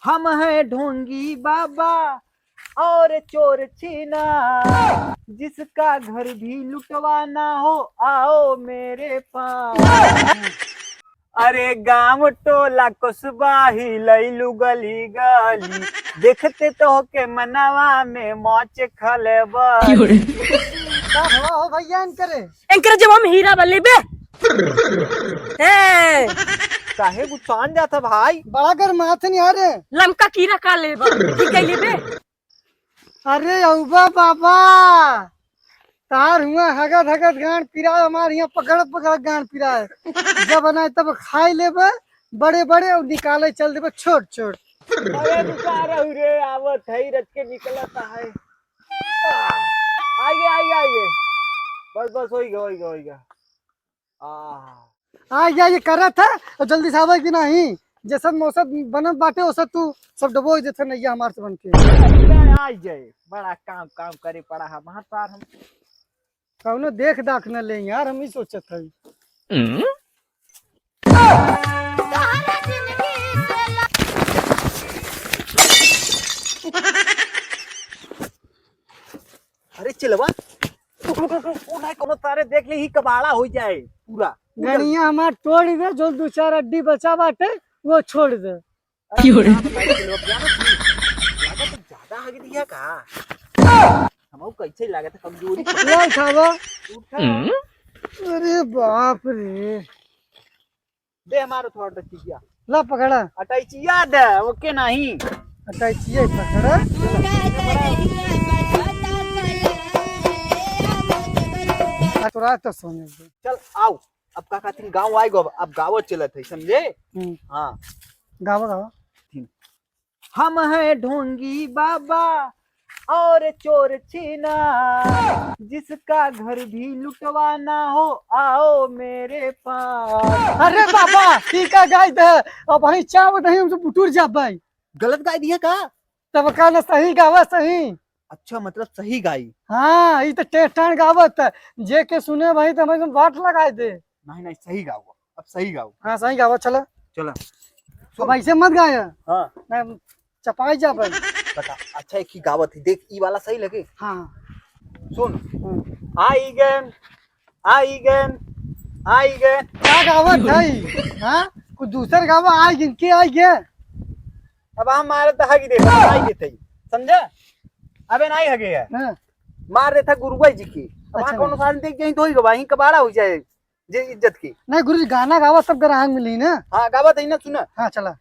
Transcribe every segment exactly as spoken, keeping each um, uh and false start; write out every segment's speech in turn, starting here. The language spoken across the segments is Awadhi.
हम हैं ढोंगी बाबा और चोर छीना, जिसका घर भी लुटवाना हो, आओ मेरे पास। अरे गांव टोला कस्बा हिलैलू गली गली, देखते तोहके मनवा में मौज खलबली। का भवा हो भैया इनकरे? इनकरे जब हम हीरा बल्ले बे। ए, काहे गुस्सान जाता भाई? बड़ा गरमात है यार। लमका कीरा का लेबा? ठीक है लेबे। अरे औबा बाबा, तार हुआ हगत हगत गांड पिराए, हमार हियां पकड़त पकड़त गांड पिराए। जब बनाए तब खाए लेबे बड़े बड़े और निकाले चल देबे छोट छोट। अरे रुका रहू रे, आवत है, रच के निकलत है। आइए, आइए, आइए। बस, बस, होइगा, होइगा, होइगा। आह। आ गया, ये करत है, और जल्दी से आवे कि नहीं? जैसन मौसम बनत बाटे, ओसे तू सब डबोई देत है नैया हमार से बन के। आ जाए, बड़ा काम, काम करे पड़ा है, हमार पार हम। कौनो देख दाख न ले यार, हम ही सोचत है। हम्म? अरे चिलवा, रुक, रुक, रुक, रुक, वो नहीं कोनो तारे देख ले, ही कबाड़ा हो जाए पूरा। गड़िया हमार तोड़ दे, जो दो चार अड्डी बचा बाटे, वो छोड़ दे। अरे क्यों रे? क्या बताई चिलवा, क्या ना तू? लागत तो ज्यादा हग दिया का? हमहू कैसे लागत है कमजोरी। ला उठावा। उठा। हम्म? अरे बाप रे। दे हमारा थोड़ा अटैचिया। ला पकड़ा। अटैचिया दे, ओके नहीं। अटैचिया ही पकड़ा। आ, तो रात तो सोने दे। चल आओ, अब का कहती गाँव आए गो, अब गाँव चलत है, समझे? हम्म। हाँ। गावा, गावा। हम हैं ढोंगी बाबा और चोर छीना, जिसका घर भी लुटवाना हो, आओ मेरे पास। अरे बाबा, ठीक है, गाय दे। अब वही चाव नहीं, हम तो बुटुर जाब भाई। गलत गाय दिया का? तब का ना, सही गावा, सही। अच्छा, मतलब सही गाई। हाँ, ई तो टेढ़ टाढ़ गावत है। जे के सुने भाई तो हमें वाट लगाए दे। नहीं, नहीं, सही गाओ, अब सही गाओ। हाँ, सही गावा, चला। चला। अब ऐसे मत गाया। हाँ। नहीं, चपाई जा भाई। बता, अच्छा, एक ही गावत है, देख, ई वाला सही लगे? हाँ। सुन। हाँ। आई गन, आई गन, आई गन। का गावत है? हाँ? कुछ दूसर गावा, आई गन, के आई गया? अब हम मारे तो हगी दे, आई देते ही। समझा? अबे नहीं हगे है। हाँ। मार देता गुरुआ जी की। अब अच्छा। हाँ, कौन साल देख जाई तो ही गवा, ही कबाड़ा हो जाए, जे इज्जत की। नहीं गुरु जी, गाना गावा, सब ग्राहक मिली ना। हाँ, गावा दही ना, सुना। हाँ, चला।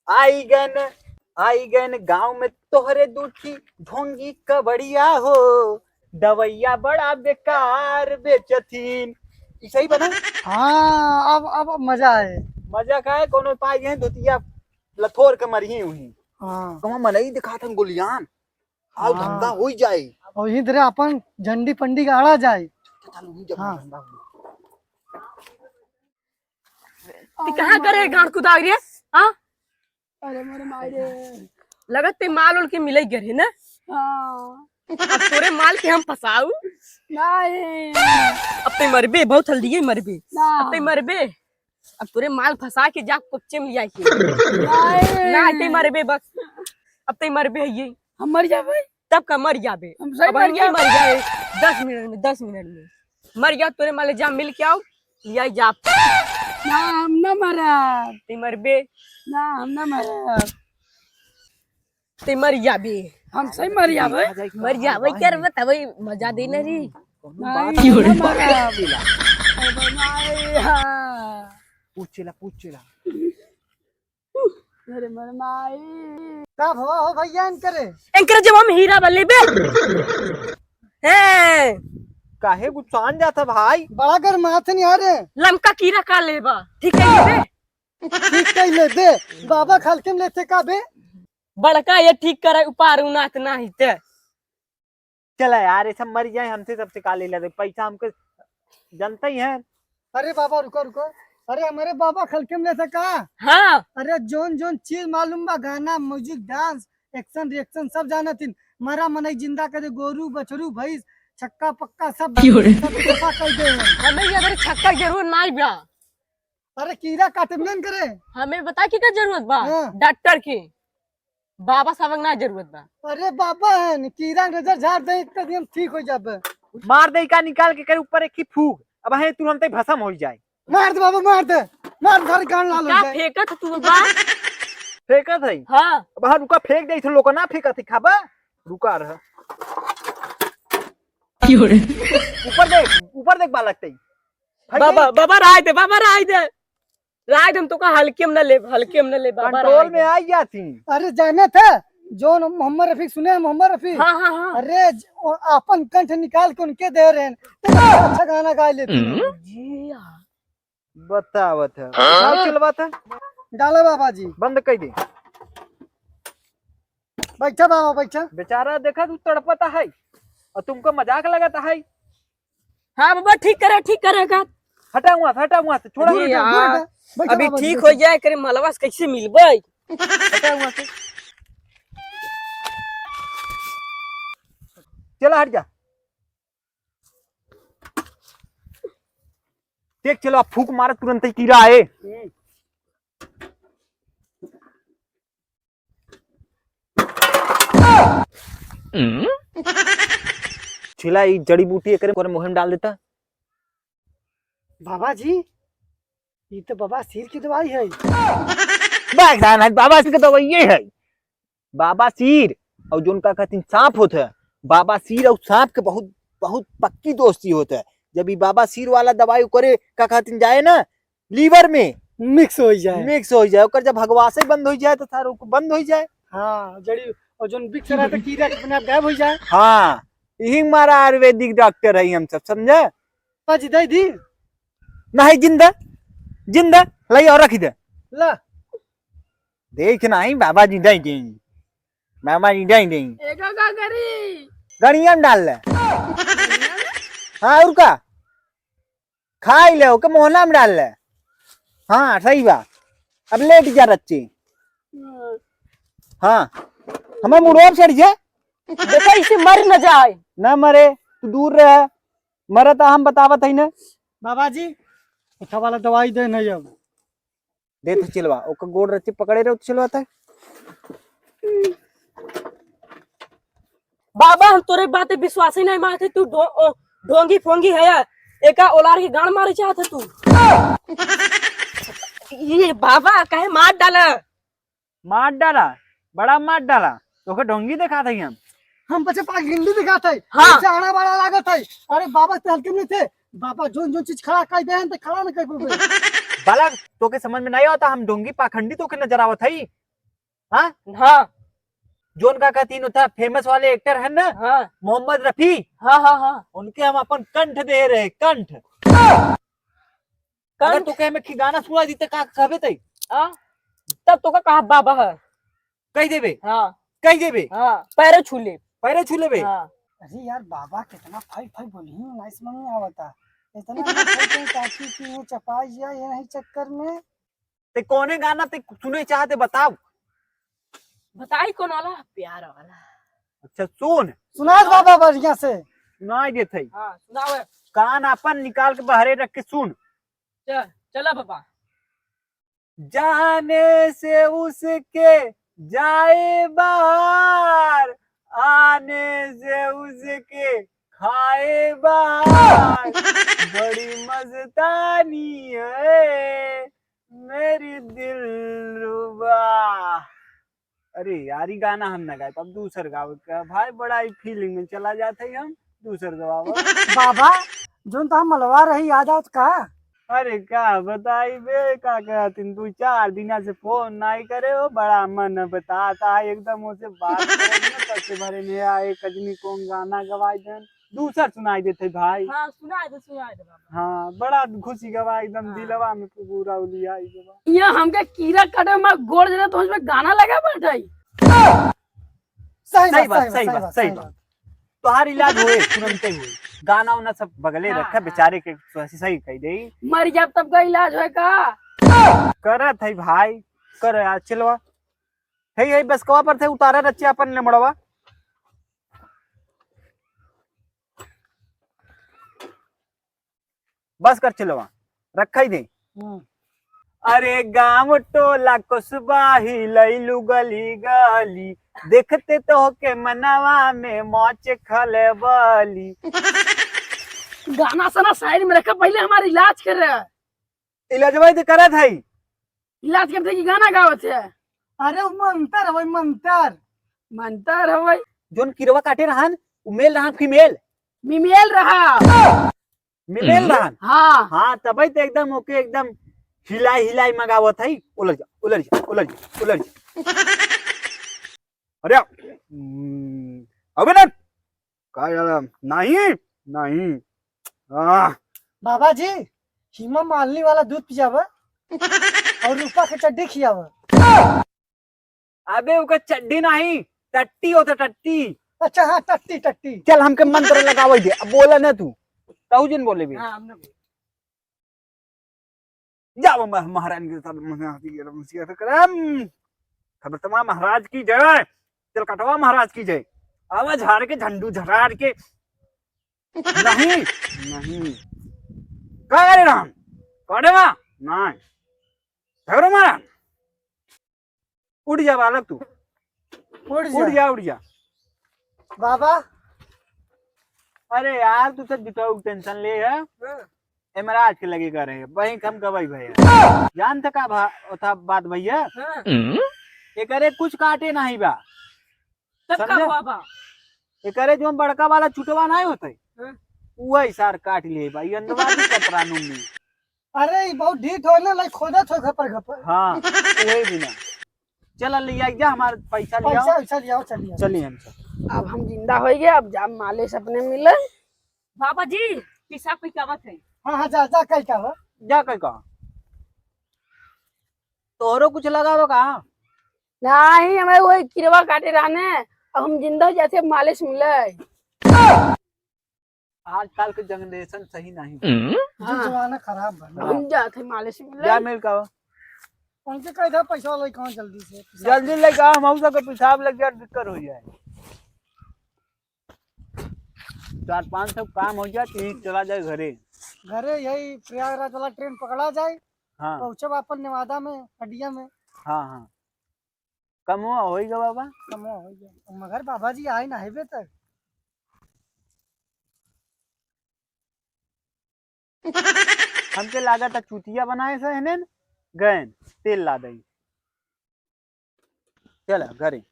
आई गन, आई गन गाँव में तोहरे दुखी ढोंगी कबड़िया हो, दवैया बड़ा बेकार बेचथिन। ई सही बना? हाँ, अब, अब मजा आए। मजा का है, कोनो पाई गए धोतिया लथोर के मरही हुई। हाँ। कमा मनई दिखात हम गुलियान। आओ हाँ। धंधा होई जाए। और इधर अपन झंडी पंडी गाड़ा जाए। चल, वहीं जब हाँ। धंधा होई। ती कहाँ करे है गांड कुदाई रे? हाँ? अरे मोरे माई रे। लगत ते माल उल के मिले गे रहे ना? हाँ। अब तोरे माल के हम फंसाऊ? नहीं। अब ते मरबे, बहुत हल्दी है मरबे। ना। अब ते मरबे। अब तोरे माल फंसा के जा कोच्चे में लिया के। नहीं। ना, ते मरबे बस। अब ते मरबे है ये। हम मर जाबे। तब का मर जाबे। हम सही अब मर हम नहीं जाबे। मर जाए। दस मिनट में, दस मिनट में। मर गया तोरे माले, जा मिल के आओ, लिया जा। ना, हम ना मरब। ते मरबे। ना, हम ना मरब। ते मर जाबे। हम सही मर जाबे। मर जाबे, क्या रे, बता भाई, मजा दे ना री। नहीं, हम ना मरब। अरे भाई, हाँ। पूछ ला, पूछ ला। अरे मोर माई। का भवा हो भैया इनकरे? इनकरे जब हम हीरा बल्ले बे। हैं। काहे गुस्सान जाता भाई? बड़ा गरमात है यार। लमका कीरा का लेबा? ठीक है बे। ठीक है ले दे। बाबा खलके में लेते का बे? बड़का ये ठीक करे उपार उनात नाही ते। चला यार, ये सब मर जाए, हमसे सबसे का ले लेते, पैसा हमके जनता ही है। अरे बाबा, रुको, रुको। अरे, हमारे बाबा खलके में लेते का? हाँ। अरे, जोन, जोन चीज मालूम बा, गाना, music, dance, action, reaction, सब जानत हिन। मरा मनई जिंदा करे, गोरू, बछरू, भैंस, छक्का, पक्का, सब, क्यों रे? सब सफा कर दे। हमें ये अगर छक्का जरूर ना बा। अरे, कीड़ा काटे में करे। हमें बता के का जरूरत बा? हाँ। डॉक्टर के। बाबा साहब के ना जरूरत बा। अरे बाबा है न, कीड़ा नजर झाड़ दे, इतना दिन ठीक हो जाबे। मार दे का निकाल के करे ऊपर एक ही फूक, अब है तुरंत ही भसम हो जाए। मार दे बाबा, मार दे, मार दे, सारे कान लाल हो का जाए। फेंकत तू बाबा? फेंकत है? हाँ। अब हाँ, रुका, फेंक दे, इसे लोग ना फेंकत है, खाबा? रुका रह। ऊपर देख, ऊपर देख, बालक ते। बाबा, बाबा, राय दे, बाबा, राय दे। राय दे, हम तो का हल्के में ना ले, हल्के में ना ले, बाबा, कंट्रोल राय में दे। आ जाती। अरे, जाने थे, जो मोहम्मद रफी सुने हैं, मोहम्मद रफी। हाँ, हाँ, हाँ। अरे, ज-, वो अपन कंठ निकाल के उनके दे रहे हैं। तो अच्छा गाना गा लेते हैं। जी हाँ। बतावत है। हाँ? बताओ, चलवा था। डाला बाबा जी। बंद कर दे। बैठा बाबा, बैठा। बेचारा देखा तू तड़पता है और तुमको मजाक लगाता है। हाँ बाबा, ठीक करे, ठीक करे का। हटा हुआ से, हटा हुआ से, छोड़ा। दूर हटा, दूर हटा। बैठा अभी बाबा जी, ठीक बैठा। हो जाए करे, मलवा से कैसे मिलबे? हटा हुआ से। चला हट जा। देख चलो, अब फूक मारा तुरंत ही कीड़ा आए। छिला, ई जड़ी बूटी एकरे, एकरे मुँह में डाल देता। बाबा जी, ई तो बाबा सिर की दवाई है। बाबा सिर की दवाई ये है। बाबा सिर और जोन का कहतीन सांप होत है, बाबा सिर और सांप के बहुत, बहुत पक्की दोस्ती होत है। जब ई बाबा सिर वाला दवाई करे का कहतीन जाए ना, लीवर में मिक्स हो जाए। मिक्स हो जाए, ओकर जब भगवासे बंद हो जाए तो सारे को बंद हो जाए। हाँ, जड़ी और जोन विक्स रहा तो कीड़ा अपने आप गायब हो जाए। हाँ, यही मारा आयुर्वेदिक डॉक्टर है हम सब, समझे? बाबा जी दे दी। नहीं, जिंदा, जिंदा, लाई और रख दे। ला। देख नहीं, बाबा जी दे दी, बाबा जी दे दी। एका का करी? गड़िया में डाल ले। हाँ, और का? खाई ले, ओके मोहना में डाल ले। हाँ, सही बा। अब लेट जा रच्ची। हाँ, हमें मुड़वा चढ़ जा। देखा, इसे मर न जाए। ना मरे, तू दूर रह। मरे तो हम बतावत है ना। बाबा जी, उठा वाला दवाई दे नहीं अब। दे तो चिलवा, ओकर गोड़ रचे पकड़े रहो तो चिलवा तक। बाबा, हम तोरे बाते विश्वास ही नहीं मानते, तू ढो-, ओ, ढोंगी फोंगी है या एका ओलार के गाड़ मारे चाहत है तू। ये बाबा, काहे मार डाला? मार डाला, बड़ा मार डाला, तोके ढोंगी दिखात है हम। हम पछे पाखंडी दिखात है, हाँ। ऐसे आड़ा बड़ा लागत है। अरे बाबा से हल्के में थे, बाबा जोन जोन चीज खड़ा कर दे हैं तो खड़ा न कर पावे। बालक, तोके समझ में नहीं आवता, हम ढोंगी पाखंडी तोके नजर आवत है? हाँ? हाँ। जोन का कहतीन होता फेमस वाले एक्टर है ना, हाँ। मोहम्मद रफी, हाँ, हाँ, हाँ। उनके हम अपन कंठ दे रहे, कंठ। अगर कंठ? तोके हमें खिगाना सुना दी तो का कहबे तई? हाँ? तब तोका कहा बाबा है। कह देबे? हाँ। कह देबे? हाँ, पैरे छू ले। पैरे छू लेबे? हाँ। अरे यार, बाबा कितना फाई फाई बोली, नहीं समझ में आवता। इतना नहीं बोलते ताकि कि ये चपाई जिया, ये नहीं चक्कर में। ते कौने गाना ते सुने चाहते बताओ। बताई कौन वाला? प्यार वाला। अच्छा सुन। सुना दे बाबा बढ़िया से। सुनाई देत है। हाँ, सुनाओ। कान अपन निकाल के बाहरे रख के सुन। चल, चला बाबा। जाने से उसके जाए बाहर, आने से उसके खाए बाहर। बड़ी मस्तानी है मेरी दिलरुबा। अरे यार, ई गाना हम ना गाए, अब दूसर गावे का भाई, बड़ा ही फीलिंग में चला जाते ही हम, दूसर गवाओ। बाबा, जोन तो हम मलवा रही, याद आवत का? अरे का बताई बे, का कहतिन, दू चार दिना से फोन नहीं करे हो, बड़ा मन बताता है एकदम, उसे बात करे न, कसे भरे में आए, कजनी कौन गाना गवाई देन। दूसर सुनाई देते भाई। हाँ, सुनाई दे, सुनाई दे बाबा। हाँ, बड़ा खुशी गवा एकदम हाँ। दिलवा में पूरा उलियाई गवा। ये हमके कीड़ा काटे में गोड़ जरा तो उसमें गाना लगा बैठाई। सही सही बात, बात, सही सही बात, बात, सही सही बात। बात। तोहार इलाज होए, तुरंते होए। गाना उना सब बगले हाँ, रखा, हाँ। बेचारे के सही, सही कह दे। मर जाब तब का इलाज होए का? करत है भाई, कर आज चलवा। हे, हे, बसकवा पर से उतारा रच्चे अपन लेमड़वा। बस कर चलवा, रखा ही दे। हम्म। अरे गाँव टोला कोसबा हिलैलू गली गली, देखते तोहके मनवा में मौज खलबली। गाना सना side में रखा, पहिले हमार इलाज कर। इलाजवा तो करत है। इलाज करते कि गाना गावत है? अरे वो मंतर है भाई, मंतर। मंतर है भाई। जोन किरवा काटे रहन, उ male रहन female? Female रहा। Female रहन? हाँ। हाँ, तबही तो एकदम ओके एकदम हिलाई हिलाई मगावत है। उलर जा, उलर जा, उलर जा, उलर जा। अरे, हम्म, अबे ना, का यार, नहीं, नहीं। आह। बाबा जी, हेमा मालिनी वाला दूध पियावा और रूपा के चड्डी खियावा। अबे ओकर चड्डी नहीं, टट्टी होता, टट्टी। अच्छा, हाँ, टट्टी, टट्टी। चल, हमके मंत्र लगावे दे, अब बोला ना तू, तहू जिन बोले भी। हाँ, हमने बोला। जाओ मह-, महारानी के साथ मह-, मह-, करम। खबरतमा महाराज की जय, तिलकटवा महाराज की जय। आवा झाड़ के झंडू झरार के। नहीं, नहीं। का करे राम? काटे मा? नहीं। झगड़ो मारा। उठ जा बालक तू। उठ जा। उठ जा, उठ जा। बाबा। अरे यार, तू सब जुटाऊ tension ले है। हाँ। ए महाराज के लगे करे, वही हम गवाई भैया। जानत का भा-, था बात भैया? हाँ। एकरे कुछ काटे नहीं बा। तब का समझे? बाबा? एकरे जो बड़का वाला चुटवा नहीं होते, हाँ। वही सार काट लिए बा। ये अंदवा भी कतरा नून नहीं। अरे, ई बहुत ढीठ हो ना, लाई खोदत हो घपर घपर। हाँ, वही बिना। चल, ले आई जा, हमार पैसा ले आओ। पैसा, पैसा ले आओ, चलिए। चलिए हम सब। अब हम जिंदा हो गए, अब जा मालिश अपने मिले। बाबा जी, पेशाब कई के आवत है। हाँ, हाँ, जा, जा, कई के आवा। जा, कई के आवा। तोहरो कुछ लगावे का? नहीं, हमें वही किरवा काटे रहने, अब हम जिंदा हो जाते, मालिश मिले। आजकल के generation सही नहीं बा। हम्म? जो हाँ। जमाना खराब बा ना। हम जात है मालिश मिले। जा मिल का। उनके कह दे पैसा वाला कहाँ जल्दी से। जल्दी लेके आ, हम सबके पेशाब लग जाए, दिक्कत हो जाए। चार पाँच सौ काम हो जाए, तो यहीं चला जाए घरे। घरे यही प्रयागराज वाला train पकड़ा जाए, हाँ। पहुँचब अपन नेवादा में, हटिया में। हाँ, हाँ। कमवा होई गा बाबा? कमवा होई गा। मगर बाबा जी आए ना हेबे तक। हमके लागत है चूतिया बनाए से हनेन गएन तेल ला दई। चला घरे।